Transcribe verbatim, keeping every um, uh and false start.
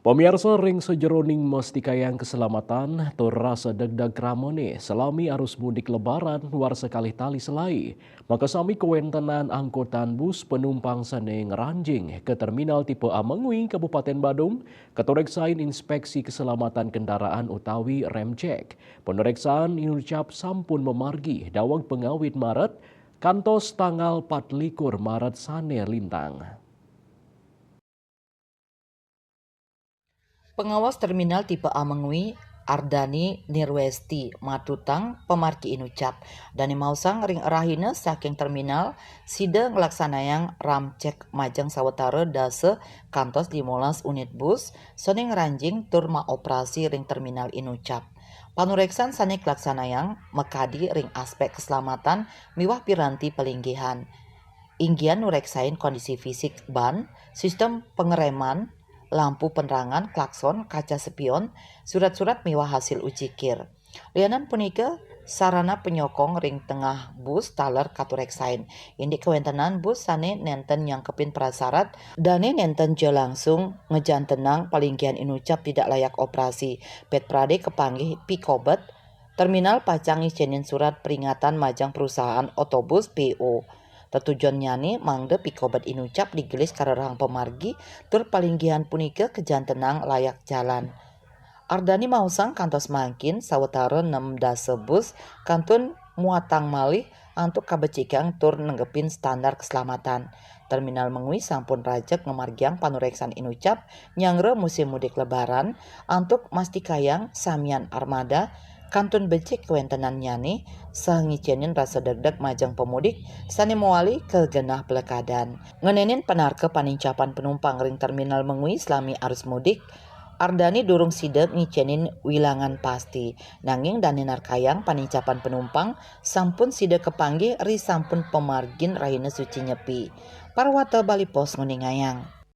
Pamiarsa, ring sajeroning mastikayang keselamatan tur rasa degdeg ramene salami arus mudik Lebaran warsa kalih tali selai, makasami kawentenan angkutan bus penumpang sane ngranjing ke Terminal Tipe A Mengwi, Kabupaten Badung, katureksain inspeksi keselamatan kendaraan utawi remcek. Panureksaan inucap sampun mamargi daweg pangawit Maret kantos tanggal patlikur Maret sane lintang. Pengawas Terminal Tipe A Mengwi, Ardani Nirwesti, matutang pamargi inucap. Dane maosang ring rahina saking terminal, sida nglaksanayang ramcek majeng sawetara dasa kantos limolas unit bus sane ngranjing tur maoperasi ring terminal inucap. Panureksan sane kalaksanayang makadi ring aspek keselamatan miwah piranti palinggihan. Inggian nureksain kondisi fisik ban, sistem pengereman, lampu penerangan, klakson, kaca spion, surat-surat miwah hasil ujikir. Lianan punika, sarana penyokong ring tengah bus taler katureksain. Indik kawentenan bus sane nenten nyangkepin prasarat, dane nenten ja langsung ngejantenang palinggihan inucap tidak layak operasi. Pet prade kapanggih pikobet, terminal pacang ngicenin surat peringatan majeng perusahaan otobus P O. Tetujonnyane mangda pikobet inucap digelis karerahang pamargi tur palinggihan punika kajantenang layak jalan. Ardani maosang kantos mangkin sawetara nem dasa bus kantun muatang malih antuk kabecikang tur nenggepin standar keselamatan. Terminal Mengwi sampun rajeg ngamargiang panureksan inucap nyanggra musim mudik Lebaran antuk mastikayang samian armada kantun becik kawentenannyane saha ngicenin rasa degdeg majeng pamudik sane mawali ka genah plekadan. Ngenenin panarka panincapan penumpang ring Terminal Mengwi salami arus mudik, Ardani durung sida ngicenin wilangan pasti, nanging dane narkayang panincapan penumpang sampun sida kapanggih ri sampun pamargin rahina suci Nyepi. Parwata Bali Post nguningayang.